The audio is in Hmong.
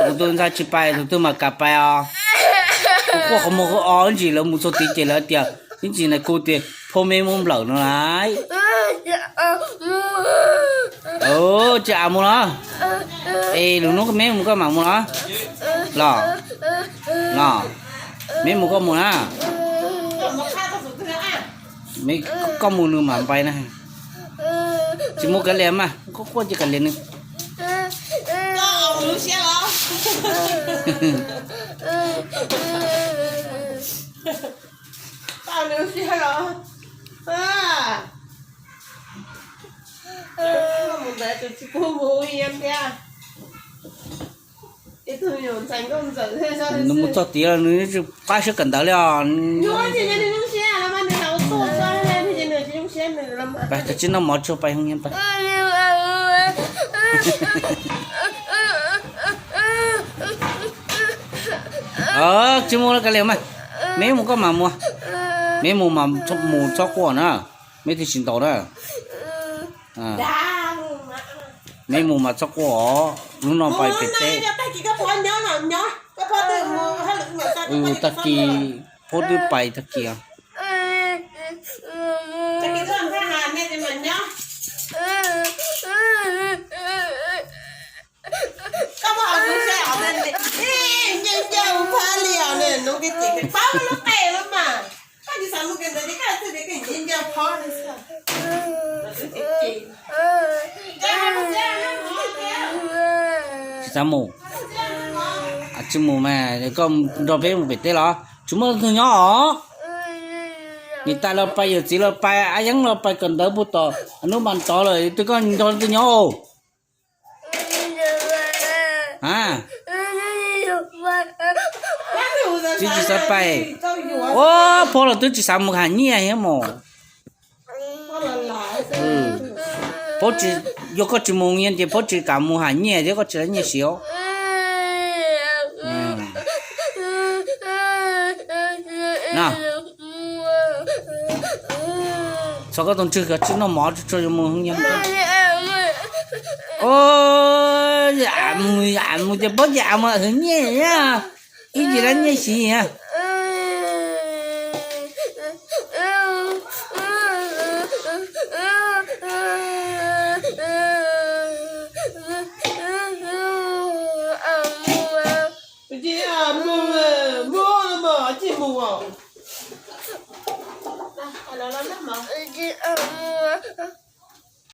Tus twg ntxhais tsis pais tus twg mam kam pais os. Kuv quaj qhov muag qhov o ib ntsis lawv mus txog tid ces lawv tias ib ntsis na kuv tias phauj me muab nplawm no lawm. Tsis a mus los? Es lwm hnub me mus koj mam mus los? Los, los, me mus koj mus na. Koj mus nws mam pais na. Tsis mus kav liam mas, koj quaj ces kav liam nws. Nws mus txog tid los nws tsis qab siab kawm ntawv li os. Pais, tsis noj mov tsuag, pais hoo nyiaj pais. Tsis mus los kav liam mas, me mus koj mam mus. Me mus mas mus txhob quaj na, me thiaj tsis ntaus na. Me mus mas txhob quaj os, hnub no pais pem teb. Tag kis phob twb pais tag kis. Tsis xav mus. Tsis mus mas koj nrog peb mus pem teb los? Tsis muaj leej twg nyob os. Niam tais los pais, yawm txiv los pais, ab yeeb los pais kawm ntawv puag tom hnub mas tod lawm, twb koj nrog leej twg nyob os? Tsis, tsis xav pais. Ua, phob los twb tsis xav mus hais nyiaj thiab mos. Phob tsis, yog koj tsis mus nyiaj ces phob tsis kam mus hais nyiaj thiab koj tsis lav nyiaj siv os. Txog koj tus ntswg koj tsis noj mov tsuag tsuag yuav mus hoo nyiaj. Mus, mus ces phob ces mus hais nyiaj, ib tsis lav nyiaj siv.